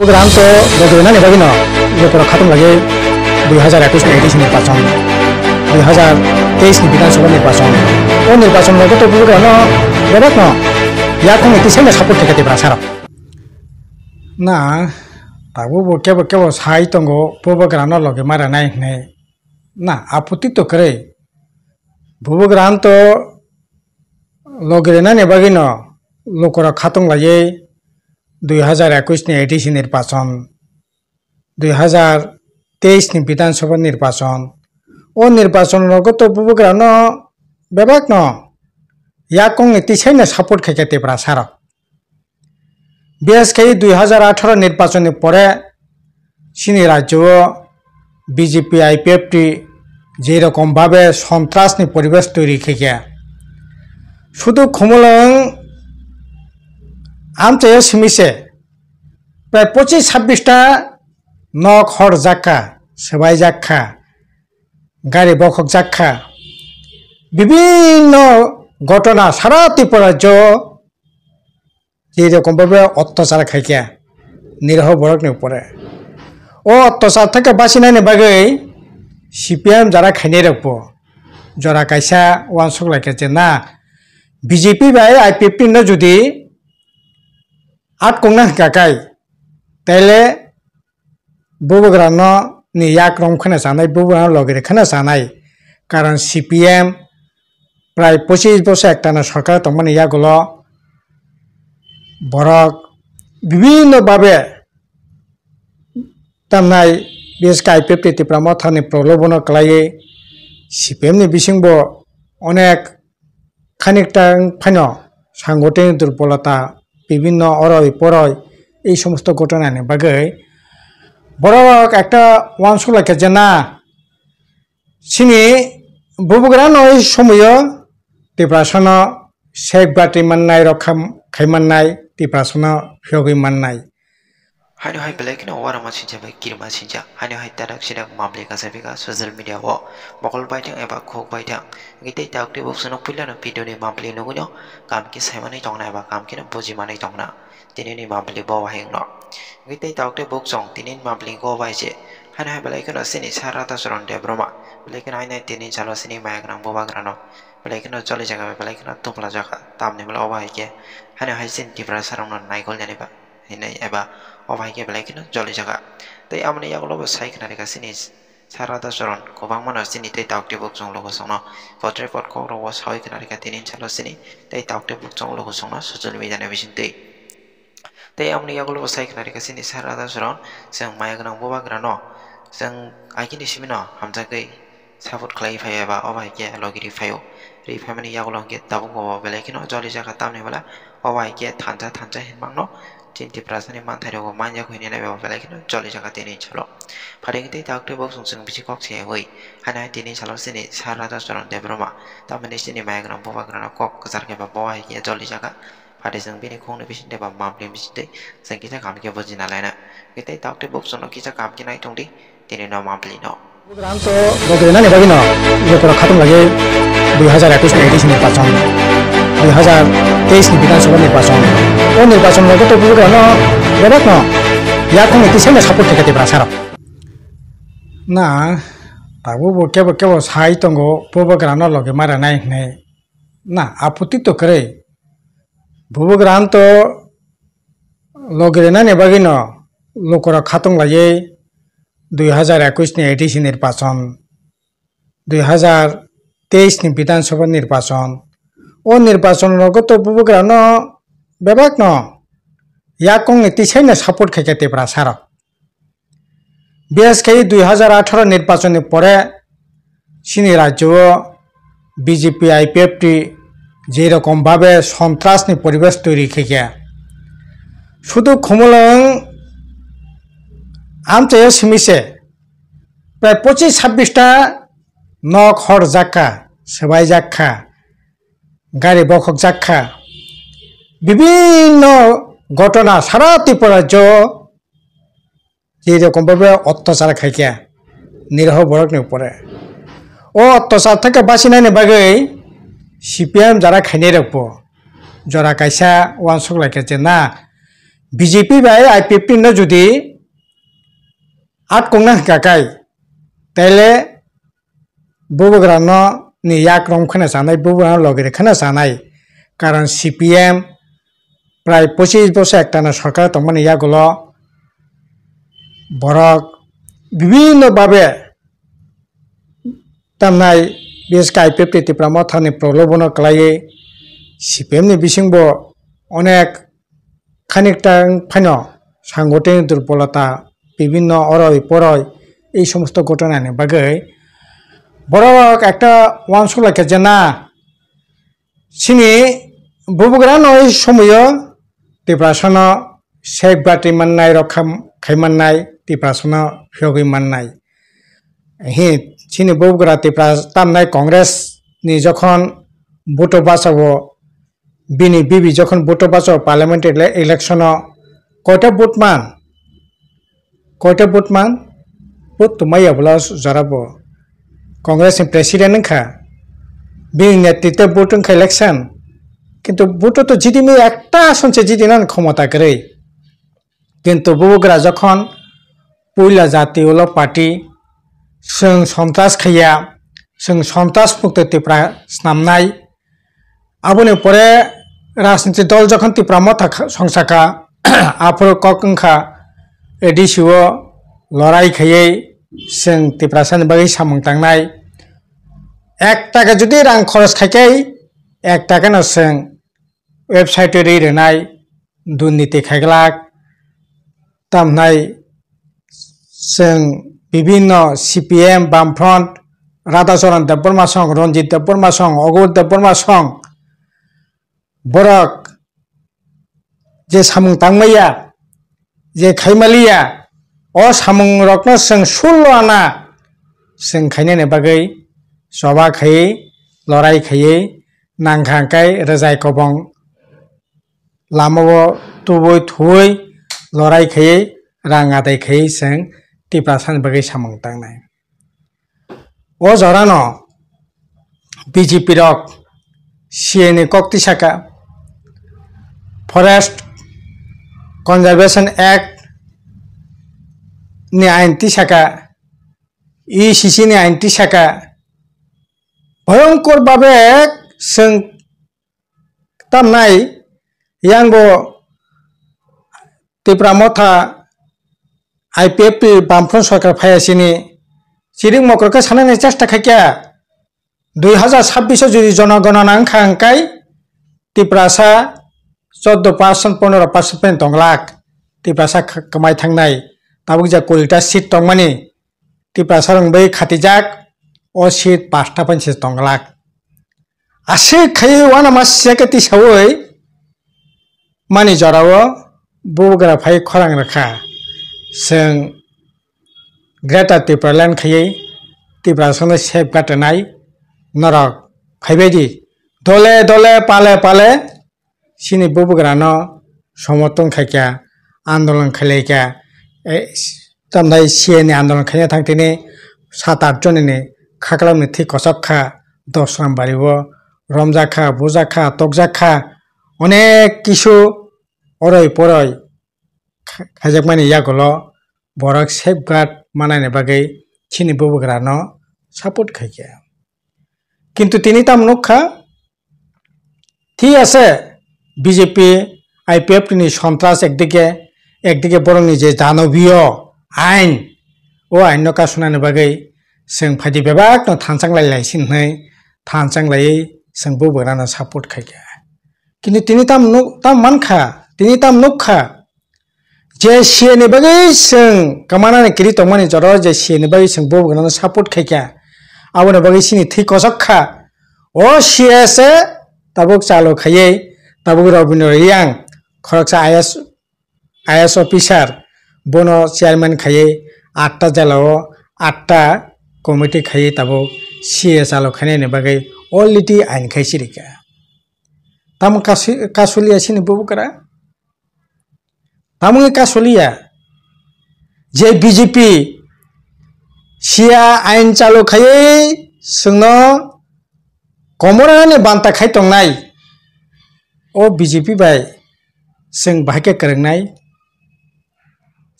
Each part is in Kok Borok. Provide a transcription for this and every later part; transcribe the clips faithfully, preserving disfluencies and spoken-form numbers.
Bubagrano to rwgwinani bagwino lukurok khatung laiwi dui hazar ekwis ni A D C nirbachon, dui hazar teis ni Bidhan Sabha nirbachon, o nirbachon logo to Bubagrano bebakno yakungni tisaino support khaikha Tiprasarok. Na, tabukbo kebo kebo sai tongo Bubagrano logi ma rwnai hwnwi. Na, aputti to kwrwi. Bubagrano to logi rwnani bagwino lukurok khatung laiwi dui hazar ekwis ni A D C nirbachon, dui hazar teis ni Bidhan Sabha nirbachon, o nirbachon rogo to Bubagrano bebakno yakungni tisaino support khaikha Tiprasarok. Bias khe dui hazar atharo nirbachon ni pore chini rajyo o B J P I P F T je rokom bhabe sontras ni poribesh toiri khaikha. Sudu Khumulwng amchaio simi se prai pochis sabbish ta nok horjak kha, swbaijak kha, gari bokhokjak kha. Bibhinno ghotona sara Tripura rajyo je rokom bhabe ottachar khaikha niraho borokni upore. O ottachar theke bachinani bagwi C P M jara khainai rokbo jora kaisa uansuk laikha je na B J P bai I P F T no jodi atkokna hwnkha kai, taile Bubagrano ni yak rom kheno chanai, Bubagrano logi rw kheno chanai. Karon C P M prai pochis bosor ektano sorkar tongmani yagulo borok bibhinno bhabe tamnai, bias khe I P F T Tipra Mothani prolobono kwlaiwi C P M ni bisingbo onek khanikta wng phano sangotini durbolota, bibhinno oroi poroi ei somosto ghotonani bagwi borok ekta uansuk laikha je na chini Bubagrano ei somoio Tiprasano sek batwi mannai, rokha khai mannai, Tiprasano phiyogwi mannai. Haino hai belai kheno uarama sincha bai kirima sincha. Haino hai tarak sirak mambli kasa bika social media o mokol baithang eba khuk baithang. Hingke tei tak tei bok sano puilano video ni mambli nugwino kam khe saimanwi tongna eba kam kheno bujimanwi tongna. Tini ni mambli bo wahai wngno. Hingke tei tak tei bok chong tini ni mambli go bai se. Haino hai belai kheno sini sar rata soron Debbarma. Belai kheno haino tini salo sini maya gwnang bubagrano. Belai kheno joli jaga bai belai kheno tupla jaga. Tamni bwla obo hai khe. Haino hai sini Tiprasa rokno naikol jani ba. Hinwi eba obo hai khe belai kheno joli jaga. Tei amoni yagulo bo sai khna rikha chini sar rata soron kwbangma no chini tei tak tei bok chong logo chongno potre pot kok rogo sawi khna rikha tini salo chini tei tak tei bok chong logo chongno social media ni bisingtwi. Tei amoni yagulo bo sai khna rikha chini sar rata soron chwng maya gwnang bubagrano chwng agini simino hamjagwi support khlai phai eba obo hai khe logi ri phaio. Ri phaimani yagulo hwnkhe tabuk bo belai kheno joli jaga tamni bwla obo hai khe thansa thansa hinmangno chini Tiprasani manthai rogo manjak hwnwi nai eba belai kheno joli jaga tini salo. Phaidi tei tak tei bok chwng chwng bisi kok se oi. Haino hai tini salo chini sar rata soron Debbarma tamni chini maya gwnang bubagrano kok kwchar khe ba bo hai khe joli jaga. Phaidi chwng bini khungni bisingtwi ba mambli bisingtwi chwng kisa kaham khe bujina laina. Hwnkhe tei tak tei bok chwngno kisa kaham khe nai tongdi tini no mambli no. Bubagrano to rwgwinani bagwino lukurok khatung laiwi dui hazar ekwis ni A D C nirbachon, dui hazar teis ni Bidhan Sabha nirbachon, o nirbachon logo to Bubagrano bebakno yakungni tisaino support khaikha Tiprasarok. Na, tabukbo kebo kebo sai tongo Bubagrano logi ma rwnai hwnwi. Na, aputti to kwrwi. Bubagrano to logi rwnani bagwino lukurok khatung laiwi dui hazar ekwis ni A D C nirbachon, dui hazar teis ni Bidhan Sabha nirbachon, o nirbachon rogo to Bubagrano bebakno yakungni tisaino support khaikha Tiprasarok. Bias khe dui hazar atharo nirbachon ni pore chini rajyo o B J P I P F T je rokom bhabe sontras ni poribesh toiri khaikha. Sudu Khumulwng amchaio simi se prai pochis sabbish ta nok horjak kha, swbaijak kha, gari bokhokjak kha. Bibhinno ghotona sara Tripura rajyo je rokom bhabe ottachar khaikha niraho borokni upore. O ottachar theke bachinani bagwi C P M jara khainai rokbo jora kaisa uansuk laikha je na B J P bai I P F T no jodi atkokna hwnkha kai, taile bubagra no ni yak rom kheno chanai, bubagra no logi rw kheno chanai. Karon C P M prai pochis bosor ektano sorkar tongmani yagulo borok bibinno babe tamnai biske I P F T Tipra Mothani prolobono kwlaiwi C P M ni bisingbo onek khanikta wng phaino sangotini durbolota bibinno oroi poroi ei somosto ghotonani bagwi borok ekta uansuk laikha je na chini bubagrano ei somoyo Tiprasano safeguard ri mannai, rokha khai mannai, Tiprasano phiyogwi mannai. Hi, chini bubagra Tipra tamnai Congress ni jokhon vote o bachao, bini bibi jokhon vote o bachao parliamentary ele-, election o koita vote man? Koita vote man? Vote to maya bwla jora bo. Congress ni president wngkha. Bini netritwe vote wngkha election. Kintu vote o to jidi maya, ekta ason se jidi nani khomota kwrwi. Kintu bubagra jokhon puila jati ulo party, chwng sontras khaiya, chwng sontras mukto Tipra snamnai. Aboni pore rajniti dol jokhon Tipra Motha kha-, songsaka, aphuru kok wngkha A D C o lorai khaiwi chwng Tiprasani bagwi samung tangnai. Ek taka jodi rang khoros khaikhai, ek taka no chwng website o ri rwnai, durniti khaiglak, tamhnai chwng bibinno C P M, Bamfront, Radhacharan Debbarma song, Ranjit Debbarma song, Ogur Debbarma song, borok je samung tangmaya, je khaimaliya, o samungrokno chwng sullo ana chwng khainani bagwi choba khaiwi, lorai khaiwi, nangkha hwnkhe rwjai kobong lamao tubui thuwi, lorai khaiwi, rang adai khaiwi chwng Tiprasani bagwi samung tangnai. O jorano B J P rok C A ni kok tisaka, Forest Conservation Act ni ain tisaka, E C C ni ain tisaka, bhayongkor babe chwng tamnai yang bo Tipra Motha I P F T Bamfront sorkar phaiya sini chirik mokro khe sanani chesta khaikya. Dui hazar sabbish o jodi jonogonona wngkha hwnkhe Tiprasa chordo percent, pondro percent pen tonglak. Tiprasa kh-, kwmai thangnai. Tabuk je kurita seat tongmani Tiprasa rok bai khatijak, o seat pasta pen se tonglak. Aswk khaiwi uanama siyakhe tisaui mani jorao bubagra phai khorang rwkha. Chwng Greater Tipraland khaiwi Tiprasano safeguard rwnai norok phaibaidi. Dole dole pale pale chini bubagrano somorthon khaikha, andolon khailaikha, e, tamdai C A ni andolon khaina thangtini sat at jonini khaklamni thwi kochok kha, Dosram bario romjakha, bujakha, tokjakha, onek kisu oroi poroi kha-, khaijakmani yagulo borok safeguard manaini bagwi chini bubagrano support khaikha. Kintu tini tamo nukha, ঠিক আছে, B J P, I P F T ni সন্ত্রাস একদিকে, একদিকে borokni je janobiyo ain, o ainno kasunani bagwi chwng phaidi bebakno thanchang lai lai sin hwnwi thanchang laiwi chwng bubagrano support khaikha. Kintu tini tam nuk-, tam mankha, tini tam nukha, je C A ni bagwi chwng kwmanani kiri tongmani jora je C A ni bagwi chwng bubagrano support khaikha, aboni bagwi chini thwi kochok kha. O C A se tabuk chalu khaiwi tabuk Rabindra Reang khoroksa I A S, I A S officer bono chairman khaiwi atta jala o atta committee khaiwi tabuk C A chalu khainani bagwi already ain khai sirikha. Tamo kasu-, kasuliya chini bubagra? Tamo wngwi kasuliya je B J P siya ain chalu khaiwi chwngno komorani banta khai tongnai, o B J P bai chwng bahai khe kwrwngnai?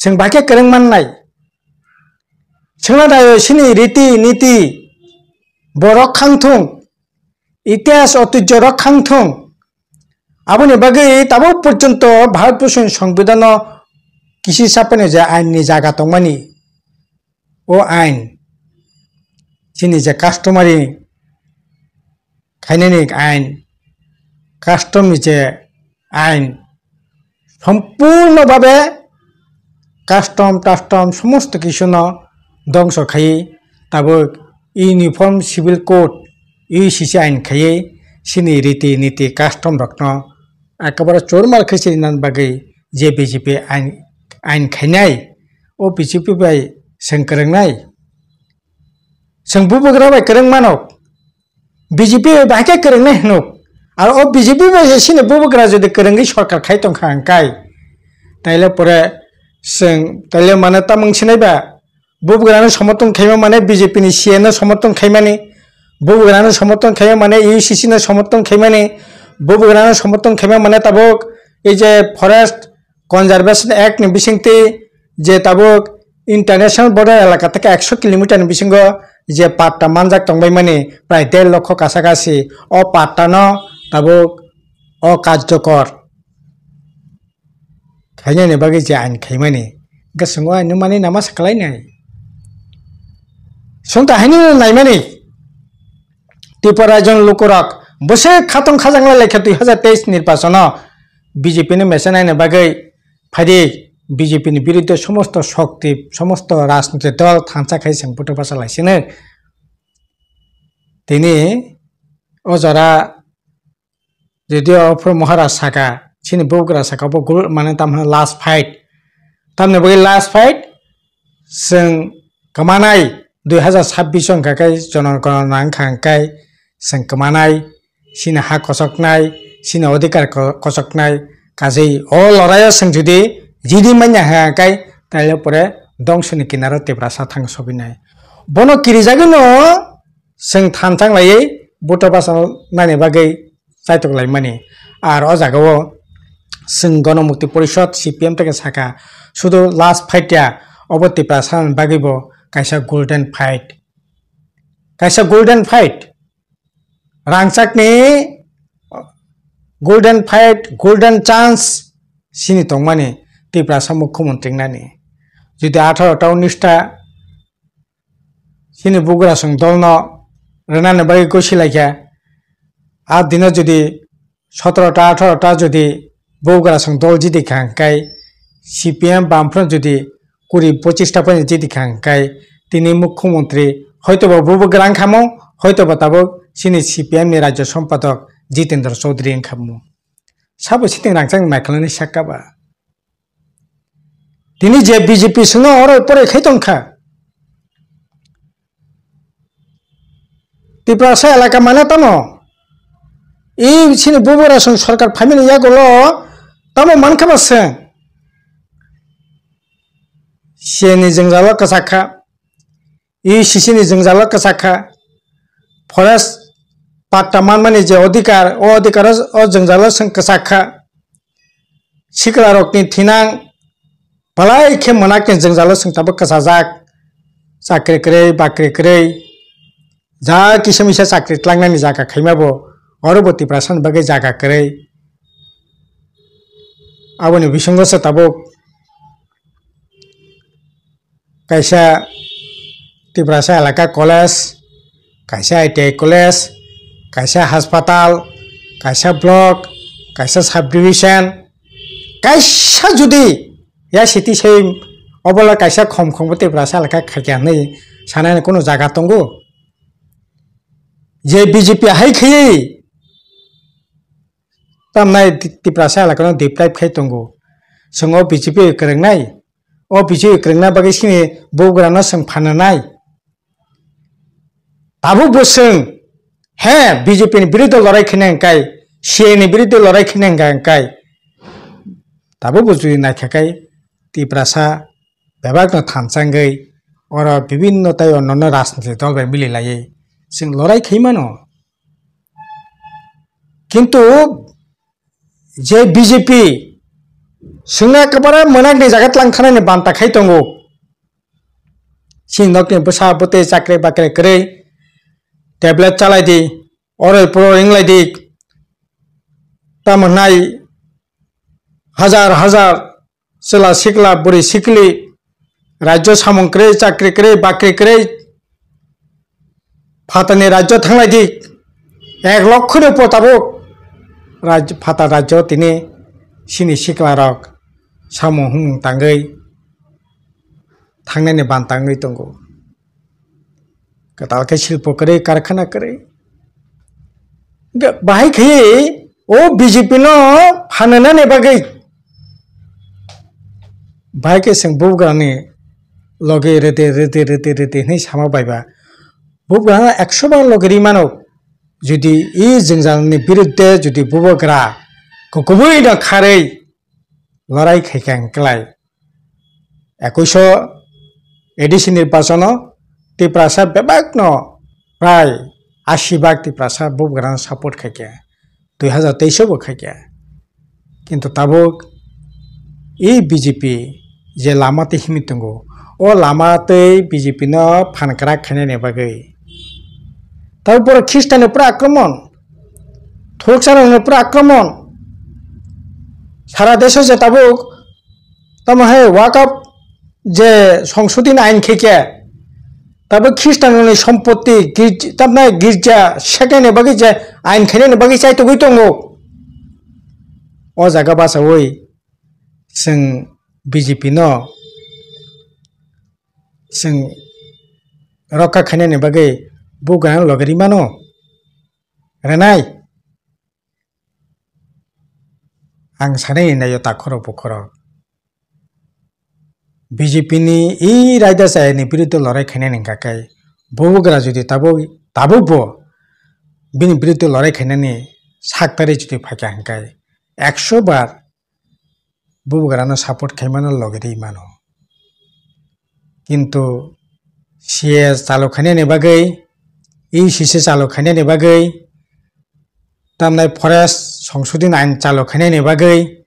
Chwng bahai khe kwrwng mannai. Chwngno dayo sini riti niti borok khangthung, itihas otuijo rok khangthung. Aboni bagwi tabuk porjonto Bharat Borsoni Songbidanno kisi sapani je ainni jaga tongmani, o ain chini je customary khainani ain, custom ni je ain, sompurno babe custom tastom somosto kisuno dongso khaiwi tabuk Uniform Civil Code, U C C ain khaiwi sini riti niti custom rokno ekabare chormar khe sirinani bagwi je B J P ain, ain khainai, o B J P bai chwng kwrwngnai. Chwng bubagra bai kwrwng mano, B J P bai bahai khe kwrwngnai hwno. Aro o B J P bai je sini bubagra jodi kwrwngwi sorkar khai tongkha hwnkhe, taile pore chwng taile mane tamung sinai ba, bubagrano somorthon khaima mane B J P ni C A no somorthon khaimani, bubagrano somorthon khaima mane U C C no somorthon khaimani, bubagrano somorthon khaima mane tabuk ei je Forest Conservation Act ni bisingtwi je tabuk international border elaka theke ekso kilometer ni bisingo je patta manjak tongbaimani prai der lokho kasakasi, o patta no tabuk o karjokor khainani bagwi je ain khaimani, hwnkhe chwng o ain no mani nama sa kwlainai? Chwng ta haino naimani Tripura rajyoni lukurok bwswk khatong khajak lai laikha dui hazar teis nirbachono B J P ni mesa naina bagwi phaidi B J P ni biruddhe somosto shokti, somosto rajniti dol thansa khai chwng buto basa laisino. Tini o jora Jodio phuru Maharaj saka, chini bubagra saka, bo gul mane tamhino last fight. Tamni bagwi last fight, chwng kwmanai dui hazar sabbish wngkha khe jono gono nang kha hwnkhe chwng kwmanai, chini ha kosoknai, chini odhikar ko-, kosoknai, kajei o loraio chwng jodi jidi manya hwnkhe taile pore dongsoni kinaro Tiprasa thang sobinai. Bono kirijagwino chwng thansa laiwi buto basa nani bagwi chaitok laimani. Ar o jaga o chwng Gono Mukti Porishod, C P M, theke saka, sudu last fight ya, obo Tiprasa ni bagwi bo kaisa golden fight. Kaisa golden fight. Rangchakni golden fight, golden chance sini tongmani Tiprasa mukhyamantri nani. Jodi atharo ta unis ta chini bugrasong dolno rwnani bagwi gosi laikha. A dino jodi sotoro ta, atharo ta jodi bugrasong dol jidi kha hwnkhe, C P M Bamfront jodi kuri pochis ta phano jidi kha hwnkhe, tini mukhyamantri hoitoba bubagra wngkhamu, hoitoba tabuk chini C P M ni rajya sompadok Jitendra Chaudhary wngkhamu. Sabo siting rangchak naikhlani sakha ba. Tini je B J P swngo oro pore khai tongkha. Tiprasa elaka mane tamo? I chini bubagra song sorkar phaimani yagulo tamo mankha ba seng? C A ni jwngjalo kwchak kha. U C C ni jwngjalo kwchak kha. Forest patta manmani je odhikar, o odhikar o, o jwngjalo chwng kwchak kha. Siklarokni thinang belai khe mwnakni jwngjalo chwng tabuk kwchajak. Chakri kwrwi, bakri kwrwi, ja kisa misa chakri tlangnani jaga khaima bo, oro bo Tiprasani bagwi jaga kwrwi. Aboni bisingo se tabuk kaisa Tiprasa elaka college, kaisa I T I college, kaisa haspatal, kaisa block, kaisa subdivision, kaisa judi ya city se obola kaisa khom khom bo Tiprasa elaka khaikha hinwi sanani kunu jaga tongo? Je B J P hai khaiwi tamnai Tiprasa elakano deprive khai tongo. Chwng o B J P kwrwngnai, o B J P kwrwngna bagwi chini bubagrano chwng phananai. Tabuk bo chwng, he, B J P ni biruddhe lorai khaina hwnkhe, C A ni biruddhe lorai khaina hwnkhe, tabuk bo jodi naikha khe Tiprasa bebakno thansa wngwi oro bibinno tei onno rajniti dol bai mili laiwi chwng lorai khai mano. Kintu je B J P Swngna kwbara mwnakni jaga tlang thanani banta khai tongo. Chini nokni bwsa bwtwi chakri bakri kwrwi tablet chalai di, oroi poroi wnglai di. Tamo hnai hajar hajar chwla sikla bwrwi sikli rajyo samung kwrwi chakri kwrwi bakri kwrwi phatani rajyo thanglai di. Ek lokho ni upor tabuk raj-, phatar rajyo tini chini sikla rok samung humung tangwi thangnani banta wngwi tongo. Kwtal khe silpo kwrwi, karkhana kwrwi. Ga-, bahai khe o B J P no phananani bagwi. Bahai khe chwng bubagrani logi rwdi, rwdi, rwdi, rwdi hwnwi sama baiba. Bubagrano ekso bar logi rwi mano. Jodi i jwngjalni birudde jodi bubagra kubui no kharwi lorai khaikha hwnkhlai, ekuiso A D C nirbachono Tiprasa bebakno prai asi bak Tiprasa bubagrano support khaikha, dui hazar teis o bo khaikha. Kintu tabuk i B J P je lama tei himwi tongo, o lama tei B J P no phan kwrak khainani bagwi. Tabuk borok Khristanni pura akromon, thukcharokni pura akromon. Sara deso je tabuk tamo hai wakaf je songsodhini ain khaikha, tabuk Khristanrokni sompotti girj-, tamnai girja sekenani bagwi je ain khainani bagwi chaitugwi tongo. O jaga bachaui chwng B J P no chwng rokha khainani bagwi bubagrano logi rwi mano. Rwnai. Ang sanai naio takhorok bukhorok. B J P ni i raida chayani biruddhe lorai khainani hwnkha khe bubagra jodi tabuk, tabukbo bini biruddhe lorai khainani saktari jodi phaikha hwnkhe ekso bar bubagrano support khaimano logi rwi mano. Kintu C A A chalo khainani bagwi, E C C chalo khainani bagwi, tamnai forest songsodhini ain chalo khainani bagwi,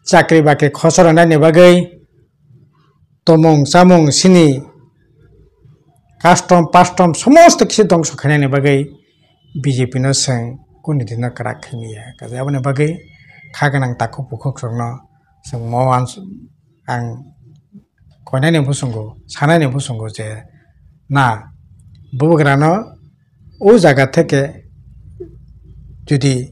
chakri bakri khosor rwnani bagwi, tomung chamung chini custom pastom somosto kisi dongso khainani bagwi B J P no chwng kuni dino kwrak khaimaya. Kaisa aboni bagwi kha gwnang takhuk bukhuk rokno chwng mo ang, ang koinani bwswngo, sanani bwswngo je na bubagrano o jaga theke jodi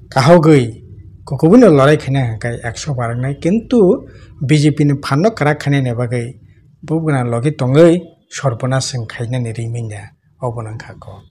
kahogwi kukubui no lorai khaina hwnkhe ekso bar wngnai, kintu B J P ni phan no kwrak khainani bagwi bubagrano logi tongwi sorbonas chwng khainani rimanya obo wngkha kok.